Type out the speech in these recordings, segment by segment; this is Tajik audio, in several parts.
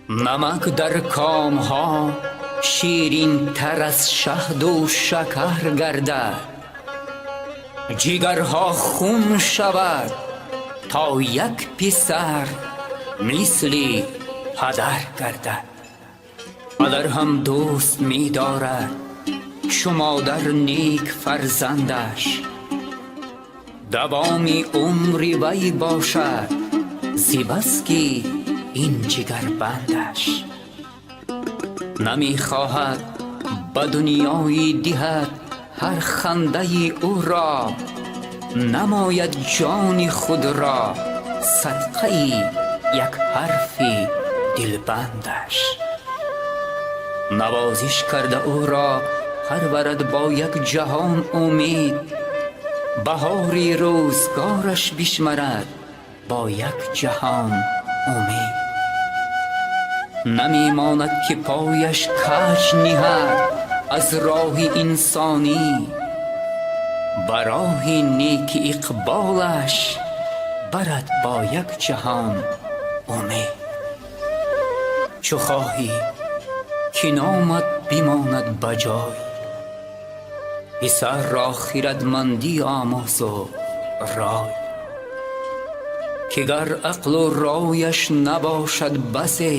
Намак дар комҳо ширинтар аз шаҳду шакар гардад, ҷигарҳо хун шавад, то як писар мисли падар гардад. Падар ҳам дӯст медорад чу модар нек фарзандаш, давоми умри вай бошад зи бас ки ин ҷигарбандаш. Намехоҳад ба дунёи диҳад ҳар хандаи ӯро, намояд ҷони худро садқаи як ҳарфи дилбандаш. Навозиш карда ӯро парварад бо як ҷаҳон умед, баҳори рӯзгораш бишмарад бо як ҷаҳон умед. Намемонад ки пояш каҷ ниҳад аз роҳи инсонӣ, ба роҳи неки иқболаш барад бо як ҷаҳон умед. Чу хоҳӣ ки номат бимонад ба ҷой, писарро хирадмандӣ омӯзу рой, ки гар ақлу рояш набошад басе,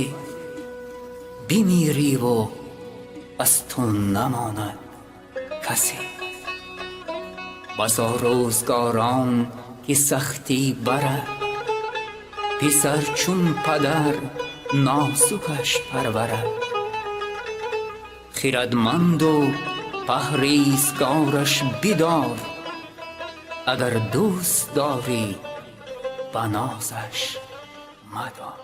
бимириву аз ту намонад касе. Басо рӯзгорон ки сахтӣ барад, писар чун падар нозукаш парварад. Хирадманду паҳрезгораш бидор, агар дӯст дорӣ, ба нозаш мадор.